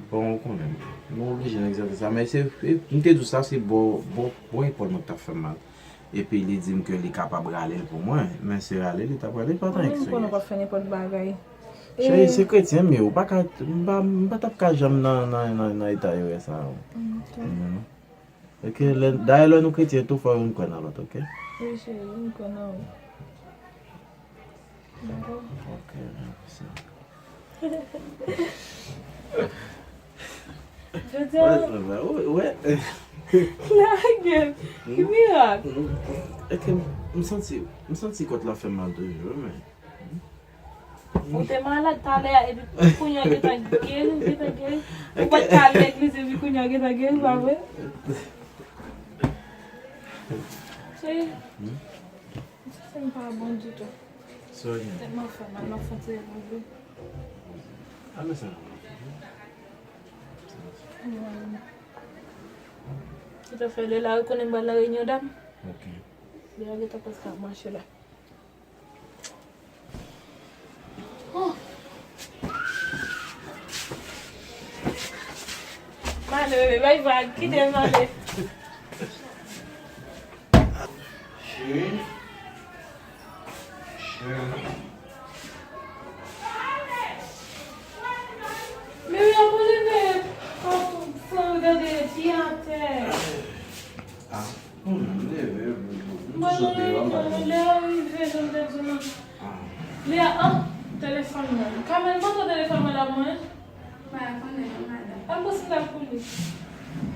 Bon, ou konnen, nou oblije nan egzakte sa, men se, m te di w sa, se bò, bò, bò epòl mwen ki t ap fè m mal. Epi li di m ke li kapab rale l pou mwen, men se rale li t ap rale, li pa t anyen ki sou li. Mwen menm konnen w p ap fè nenpòt bagay. Cheri, se kretyen m ye, ou pa ka, m pa, m pa t ap ka janm nan, nan, nan, nan eta erè sa yo. Mm, ok. Mhm. Ok, lè, dayè lè nou kretyen tou, fò youn kwè nan lòt, ok? Wi, cheri, m kwè nan ou. Dakò. Ok, mèsi. Jodi a. Wè, wè, wè. Lage, ki mirak. Ok, m santi, m santi kòt la fè m mal toujou, men. Ou te malad talè a, epi kounye a gentan geri, gentan geri. Ou pa t ka al legliz, epi kounye a gentan geri, pa vre? Cheri, m santi m pa bon ditou. Tèt mwen fè mal, m ap fè ti repoze. Ame sa. Tout à fait, lè la, ou konnen m pral nan reyinyon dam. Ok. Lè a gentan prèske ap mache la. Oh. M ale, bebe, bay vag, kite m ale. Cheri. Cheri. Bebe, ap leve. San gade pye atè. Ah. Hmm, m leve, m, m, m sot deyò, m pa t. Lè a rive, jan m te di w lan. Ah. Lè a, ah, telefòn mwen. Kamèn, pote telefòn mwen la pou mwen. M pa konnen non, madanm. Al pran sandal pou li.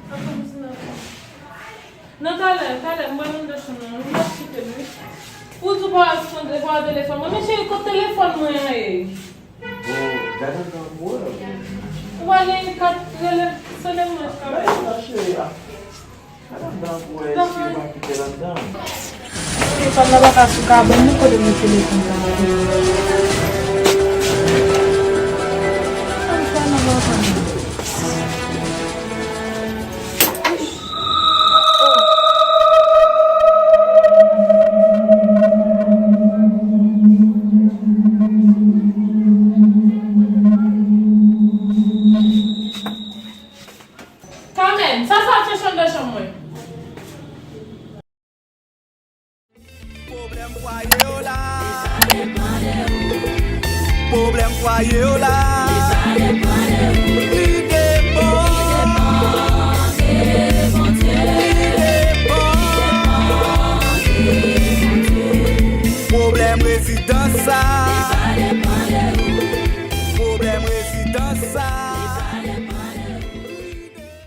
Al pran sandal pou li. Nan talè, talè, m pral anndan chanm nan, wi, w ap kite m, wi. Ou di w pa al pran, pa al telefòn mwen. Men cheri, kot telefòn mwen an ye? Bon, gade anndan pou wè. Ou pa gen kat rele, sele mwen kat. Bay sa, cheri, a. Gade anndan pou wè si yo pa kite l anndan. Telefòn nan pa ka sou kabann, nou kote m met telefòn nan. Telefòn nan pa ka. Kanmenm, sa sa ap chèche anndan chanm mwen? Pwoblèm fwaye yo la. Pwoblèm fwaye yo la. Li